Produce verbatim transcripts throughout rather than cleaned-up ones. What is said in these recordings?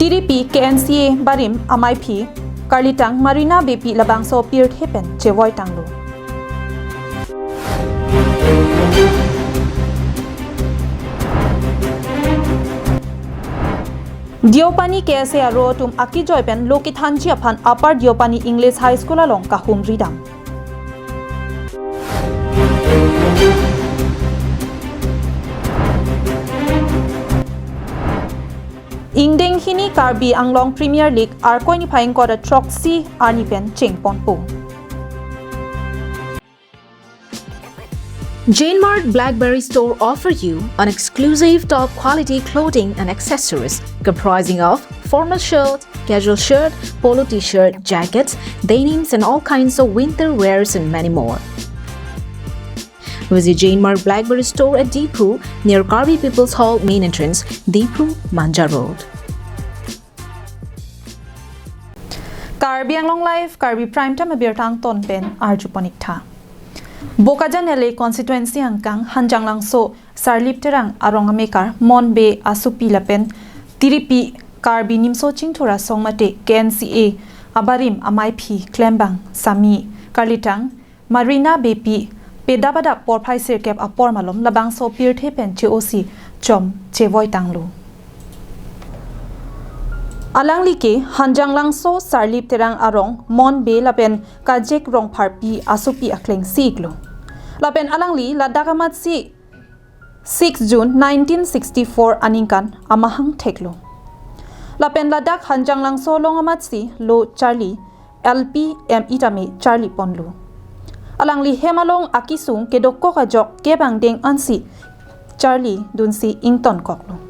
Tiripi K N C A barim amaiphi karlitang Marina Beypi labangso pirthe pen chevoi tanglo. Deopani K S A aro atum akejoi pen lo kethanji aphan Upper Deopani English High School along kahumri dam. Ingdeng hini Karbi Anglong Premier League Arkoi niphai ingkoi ra throksi arni pen chengponpo. Jane Mart Blackberry Store offer you an exclusive top quality clothing and accessories comprising of formal shirt, casual shirt, polo t-shirt, jackets, denims and all kinds of winter wears and many more. Visit Jane Mart Blackberry Store at Diphu near Karbi People's Hall main entrance, Diphu, Manja Road. Karbi Anglong Live, Karbi Prime Time abirta angton pen arjuponik tha. Bokajan L A constituency angkang Hanjanglangso Sarlip Terang arong amekar Mon Bey asopi lapen Tiripi Karbi Nimso Chingthur Asong mate K N C A abarim amaiphi klembang sami karlitang Marina Beypi pedap adap porphai sirkep apor malom labangso pirthe pen che-osi chom chevoi tanglo. Alangli ke Hanjanglangso Sarlip Terang arong Mon Bey lapen Kajek Rongpharpi asopi akleng si-iklo. Lapen alangli ladak amatsi six June nineteen sixty-four aningkan amahang theklo. Lapen ladak Hanjanglangso along amatsi lo charli L P M E tame charli ponlo. Alangli hem along akesung kedokok ajok kebang deng ansi charli dunsi ingtonkoklo.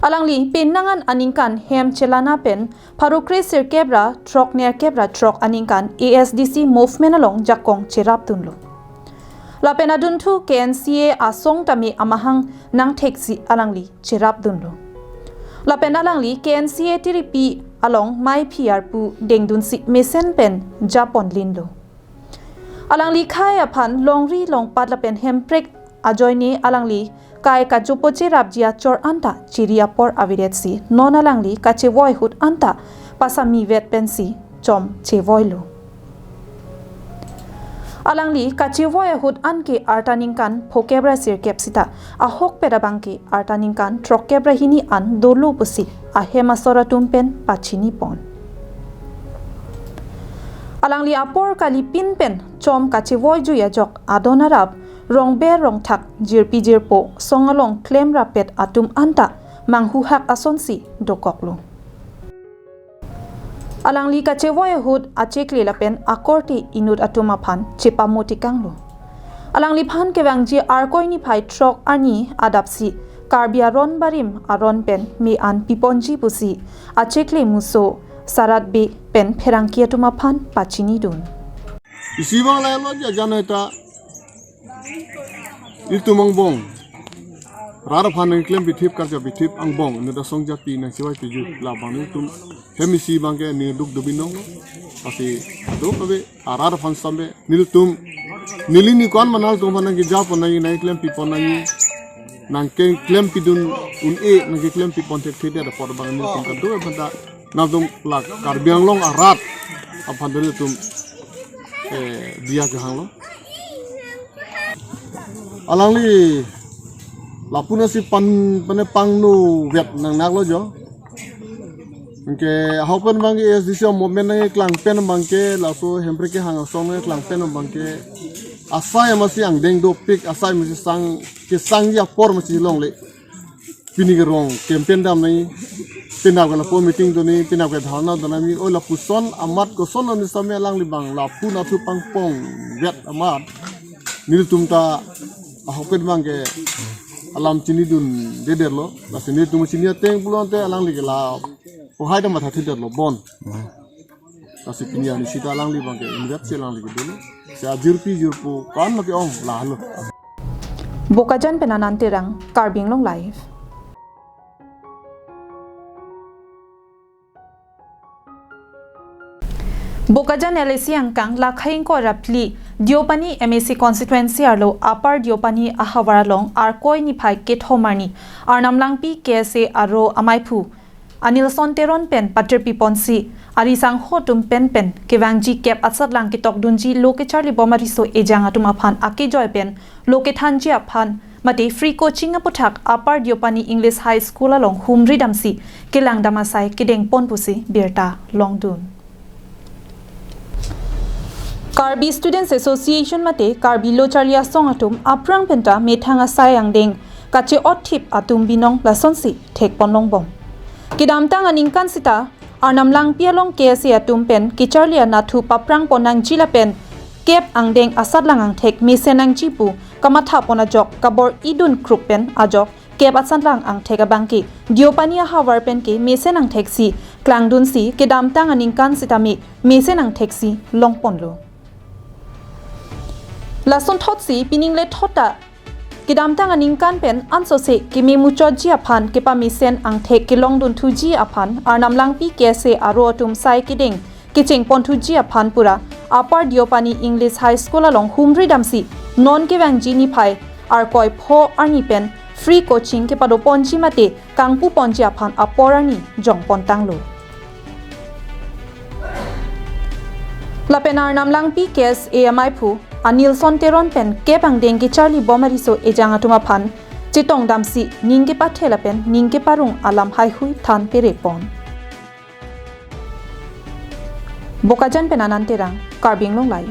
Alangli penang an aningkan hem chelana pen pharo kre sirkep ra throk nerkep ra throk aningkan A S D C movement along jakong cherapdunlo. Lapen adunthu K N C A asong tame amahang nangtheksi alangli cherapdunlo. Lapen alangli K N C A Tiripi along maiphi arpu dengdunsi mesen pen japonlinlo. Alangli khei aphan longri longpat lapen hemprek ajoine alangli kai kachopo cherapji achor anta chiri apor avedetsi non alangli kachevoi ahut anta pasamivet pensi chom chevoilo. Alangli kachevoi ahut anke arta ningkan phokep ra sirkep sita ahokpet abangke arta ningkan throkkep ra hini an dolo pusi ahem asor atum pen pachinipon. Alangli apor kalipin pen chom kachevoijui ajok adon arap, rongber rongthak, jirpi jirpo, song along klem rapet atum anta manghuhak asonsi dokoklo. Alangli kachevoi ahut achekle lapen akorte inut atum aphan chepamotikanglo. Alangliphan kevangji Arkoi niphai throk arni adapsi Karbi aron barim aron pen me-an piponji pusi achekle muso Sarat Bey pen pherangke atum aphan pachinidun. Isi bang lailo ja jano eta. Itum angbong. Rat aphan nangklem bithip karja bithip angbong. Inut asong jati nangchevoi piju. Labang itum hem isi abangke ningduk dubinong. Pasi duk abe arat aphan sambe nelitum. Neli ni ko-an ma nangtum aphan nangkejapon nangji nangklem pipon nangji. Nangkeklem pidun un-e nangkeklem pipon thekthe det apor abang nelitum kaduk aphan ta nangtum la Karbi Anglong arat aphan ta nelitum, eh, diya kehanglo. Alangli lapu nasi pan pane pangno vet nangnaklo jo. Anke ahok pen abangke A S D C movement nangkeklang pen abangke laso hemprek kehang asong nangkeklang pen abangke asai amatsi angdeng dopik asai amatsi sang kesangji apor amatsi longle. Pini ke rong campaign dam nai, pinap ke lapu meeting do nai, pinap ke dharna do nai, oi lapuson amat koson ani same alangli abang lapu nathu pangpong vet amat. Nelitum ta ahok pen abangke alam chinidunde detlo, lasi nelitum chini ateng pulote alangli ke la ohai ta matha thidetlo bon. Lasi pini ani sita alangli abangke invetsi alangli ke dolo. Si ajirpi jirpo ko-an lo ke-ong lahelo. Bokajan pen Anand Terang, Karbi Anglong Live. Bokajan L A C angkang lakhai ingkoi ra phli Deopani M A C constituency arlo Upper Deopani ahavar along Arkoi niphai kethom arni Arnam Langpi K S A aro amaiphu Anilson Teron pen patirpi ponsi, ari sangho atum pen pen kevangji kep asatlang ketokdunji lo kecharli bom ariso ejang atum aphan akejoi pen lo kethanji aphan mate free coaching aputhak Upper Deopani English High School along humri damsi kelang dam asai kedeng pon pusi birta longdun. Karbi Students Association mate Karbi Lo Charli Asong atum aphrang penta methang asai angdeng kache-ot thip atum binong lasonsi thek pon longbom. Kedamtang aningkan sita Arnam Langpi along K S A atum pen kecharli anatthu paphrang pon nangji lapen kep angdeng asatlang angthek mesen nangji pu kamatha pon ajok kabor-idun kruk pen ajok kep asatlang angthek abangke Deopani ahavar pen ke mesen angthek si klangdunsi kedamtang aningkan sitame mesen angthek si longponlo. Lason thotsi pining le thot ta kedamtang aningkan pen ansose keme muchotji aphan kepamesen angthek kelongdunthuji aphan Arnam Langpi K S A aro atum sai kedeng kecheng ponthuji aphan pura Upper Deopani English High School along humri damsi non kevangji niphai Arkoi pho arni pen free coaching kepado ponji mate kangpu ponji aphan apor arni jong pontanglo. Lapen Arnam Langpi K S A amaiphu Anilson Teron pen kep angdeng kecharli bom ariso ejang atum aphan chetong damsi ning kepathe lapen ning keparong alam haihui than pere pon. Bokajan pen Anand Terang, Karbi Anglong Live.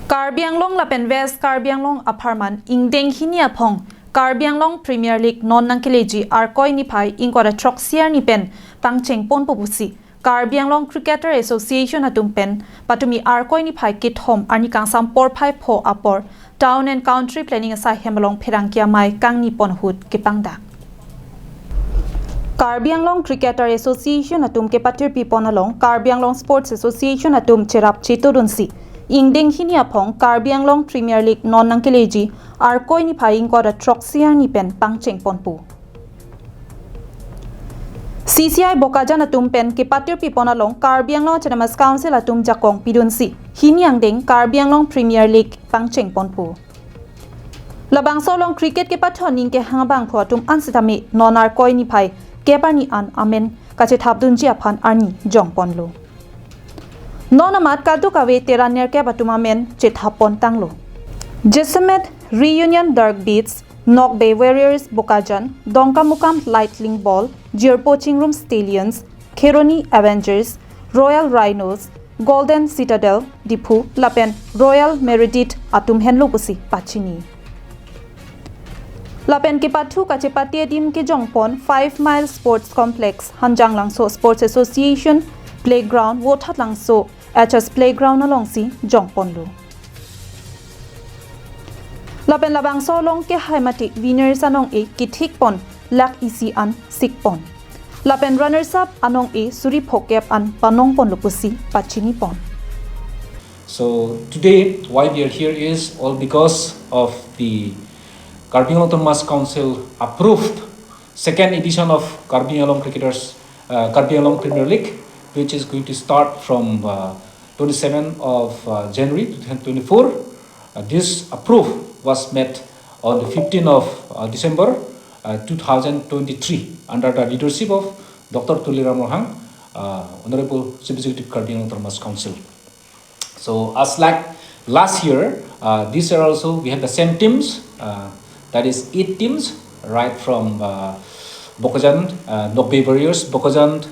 Karbi Anglong lapen West Karbi Anglong apharman ingdeng hini aphong Karbi Anglong Premier League non nangkeleji Arkoi niphai ingkoi ra throksi arni pen pangcheng ponpo pusi Karbi Anglong Cricketer Association atum pen patumi Arkoi niphai kethom arni kangsam porphai pho apor Town and Country Planning asai hem along pherangke amei kangni pon ahut kepangdak. Karbi Anglong Cricketer Association atum kepatirpi pon along Karbi Anglong Sports Association atum cherap chetudunsi ingdeng hini aphong Karbi Anglong Premier League non nangkeleji Arkoi niphai ingkoi ra throksi arni pen pangcheng ponpo. C C I Bokajan atum pen kepatirpi pon along Karbi Anglong Autonomous Council atum jakong pidunsi hini angdeng Karbi Anglong Premier League pangcheng ponpo. Labangso along cricket kepathon ning kehang abangphu atum an sitame non Arkoi niphai kep arni an amen kachethapdunji aphan arni jong ponlo. Non amat kadokave tera nerkep atum amen chethap pontanglo. Jasemet Reunion Dark Beats, Nokbe Warriors Bokajan, Dongkamukam Lightning Bolt, Jirpo Chingrum Stallions, Kheroni Avengers, Royal Rhinos, Golden Citadel Diphu lapen Royal Meredith atum henlo pusi pachini. Lapen kepathu kachepate adim kejong pon Five Mile Sports Complex, Hanjanglangso Sports Association Playground, Vothatlangso H S Playground alongsi jong ponlo. Lapen labangso along kehai mate winners anong-e kethik pon lakh isi an sik pon. Lapen runners up anong-e suri phokep an panong ponlo pusi pachini pon. So today, why we are here is all because of the Karbi Anglong Autonomous Council approved second edition of Karbi Anglong Cricketers, uh, Karbi Anglong Premier League, which is going to start from uh, twenty-seventh of uh, January twenty twenty-four. Uh, this approve was made on the fifteenth of uh, December uh, two thousand twenty-three under the leadership of Doctor Tuliram Ronghang, uh, Honorable Chief Executive Karbi Anglong Autonomous Council. So as like last year, uh, this year also we have the same teams, uh, that is eight teams, right from uh, Bokajan, uh, Nokbe Warriors, Bokajan,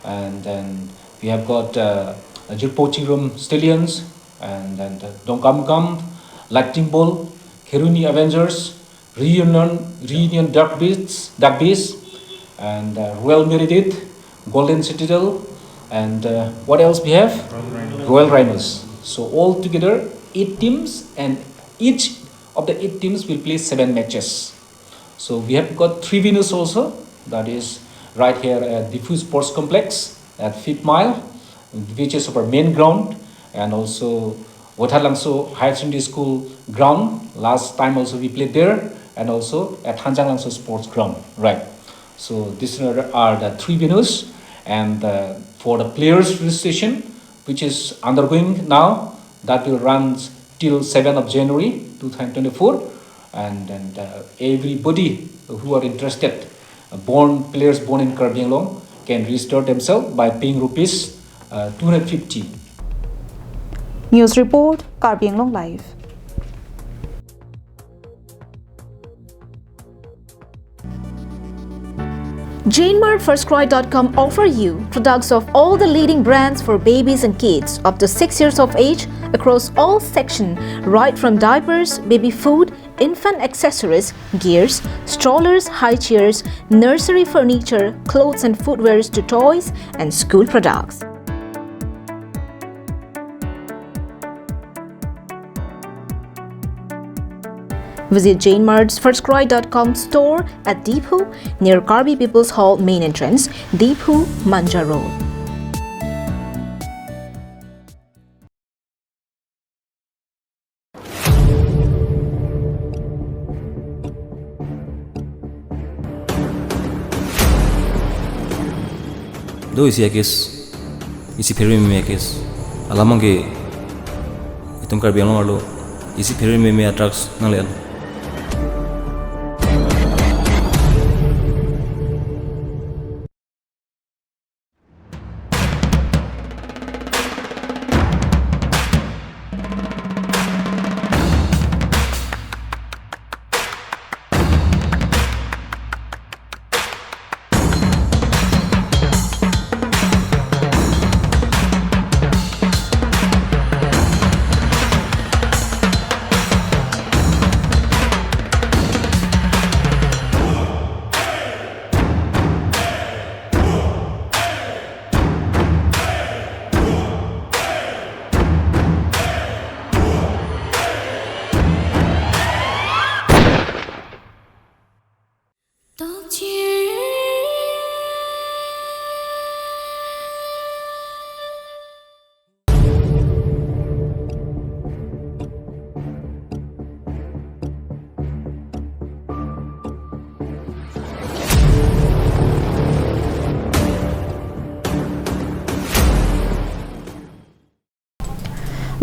and then we have got uh, Jirpo Chingrum Stallions, and then the Dongkamukam Lightning Bolt, Kheroni Avengers, Reunion, Reunion Dark Beasts, Dark Beasts, and uh, Royal Meredith, Golden Citadel, and uh, what else we have? Royal Rhinos. So all together, eight teams, and each of the eight teams will play seven matches. So we have got three venues also, that is right here at Diphu Sports Complex at Fifth Mile, which is our main ground, and also Vothatlangso Higher Secondary School ground. Last time also we played there, and also at Hanjanglangso Sports Ground, right? So these are, are the three venues, and uh, for the players registration, which is undergoing now, that will run till seventh of January two thousand twenty-four. And, and uh, everybody who are interested, uh, born players born in Karbi Anglong, can register themselves by paying rupees uh, two hundred fifty. News report, Karbi Anglong Live. Jane Mart First Cry dot com offer you products of all the leading brands for babies and kids up to six years of age across all section, right from diapers, baby food, infant accessories, gears, strollers, high chairs, nursery furniture, clothes and footwears to toys and school products. Visit Jane Mart's First Cry dot com store at Diphu near Karbi People's Hall main entrance, Diphu, Manja Road. Do isi a-case, isi pherememe a-case. Alam abangke itum Karbi Anglong arlo isi pherememe a-drugs nangle-an.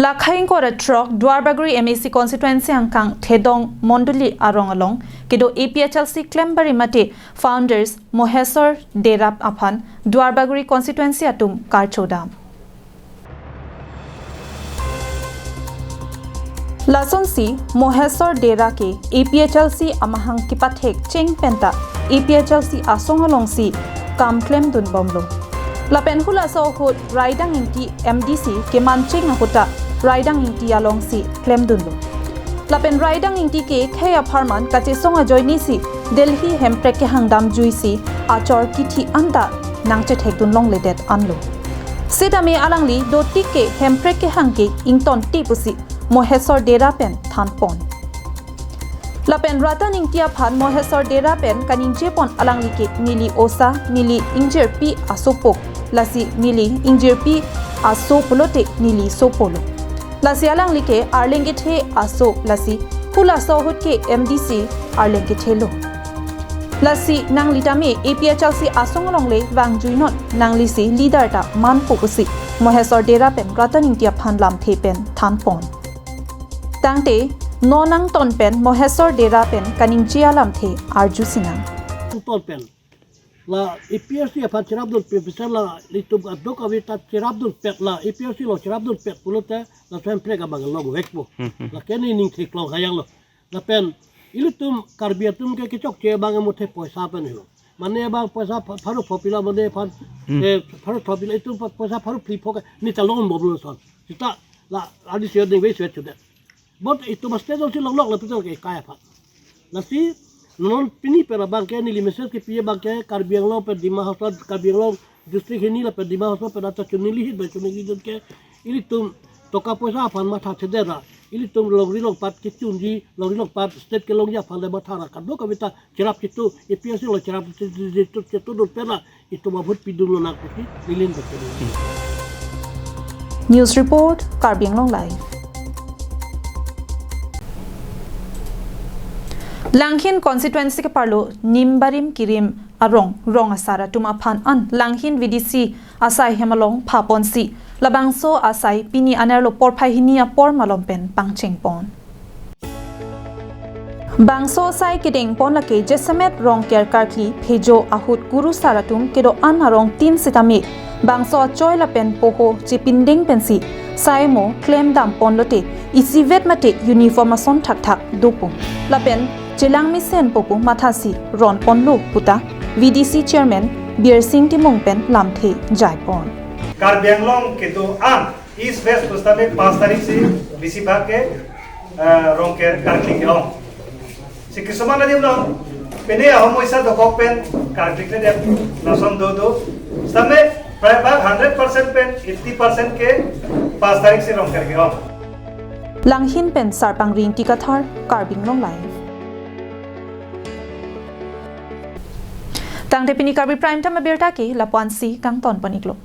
Lakhai ingkoi ra throk Duarbagori M A C constituency angkang Thedong Mondoli arong along kedo A P H L C klembari mate founders Mohesor Dera aphan Duarbagori constituency atum karchodam. Lasonsi Mohesor Dera ke A P H L C amahang kepathek cheng penta A P H L C asong alongsi kam klemdun bomlo. Lapen hulaso ahut Raidang Ingti M D C kemancheng ahut ta Raidang Ingti alongsi klemdunlo. Lapen Raidang Ingti ke khei apharman kachesong ajoinesi Delhi hemprek kehang damjuisi achor kithi anta nangchethekdun longledet anlo. Sitame alangli dotik ke hemprek kehang ke ingtonte pusi Mohesor Dera pen thanpon. Lapen Ratan Ingti aphan Mohesor Dera pen kaningjepon alangli ke neli osa, neli ingjirpi asopo, lasi neli ingjirpi aso pulote neli sopolo. Lasi alangli ke arleng kethe aso, lasi hulaso ahut ke M D C arleng kethelo. Lasi nangli tame A P H L C asong alongle vangjuinon, nanglisi leader ta manpo pusi Mohesor Dera pen Ratan Ingti aphan lamthe pen thanpon. Tangte non nangton pen Mohesor Dera pen kaningje alamthe arjusinang. Ton pen la A P H L C aphan cherapdun pen, pisa la ilitum kadokave ta cherapdunpet, la A P H L C along cherapdunpet pulote laso hemprek abang longvekpo. Hmm, hmm. Lake ne ning theklong hayang lo. Lapen ilitum Karbi atum ke kechokche abang amuthe poisa pen helo. Mane abang poisa pha-, pharo phopila mane aphan, hmm, eh, pharo phopila itum pa-, poisa pharo phli pho ke ne chalon bomlo son. Sita la adi sio ding ve sio chude. But itum a state si longlok lapital ke kai aphan. Lasi non pini pen abang ke neli message kepi abang ke Karbi Anglong pen Dima Hasao, Karbi Anglong district hini lapen Dima Hasao pen ata chunili hit bai chunili dun ke ilitum toka poisa aphan matha chedera. Ilitum longri longpat kechunji, longri longpat state kelongji aphan le matha ra kadokave ta cherap chitu, A P H L C along cherap chitu, chitu, chitu dun pen la itum abhut pidun lonang pusi neli ning betul. News report, Karbi Anglong Live. Langhin constituency keparlo Nimbarim Kirim arong rong asar atum aphan an Langhin V D C asai hem along phaponsi labangso asai pini anerlo porphai hini apor malom pen pangchengpon. Bangso asai kedeng pon lake jasemet Rongker karkli phojo ahut kurusar atum kedo-an arong tin sitame bangso achoi lapen poho chepindeng pensi sai mo klem dam pon lote isivet mate uniform ason thakthak dopo lapen chelang mesenpo pu mathasi ron ponlo puta V D C Chairman Birsing Timung pen lamthe jai pon. Karbi Anglong kedo-an East West pusitame পাঁচ তারিখ si bisi bhag ke, eh, Rongker karkli ke-ong. Si kisuman adim long pine ahom oisa dokok pen karkli ke dem lason do do. Sitame prai bhag hundred percent pen eighty percent ke পাঁচ তারিখ si Rongker ke-ong. Langhin pen Sarpang Ringti Kathar, Karbi Anglong Live. Tangte pini Karbi Prime Time abirta ke lapu-an si kangton pon iklo.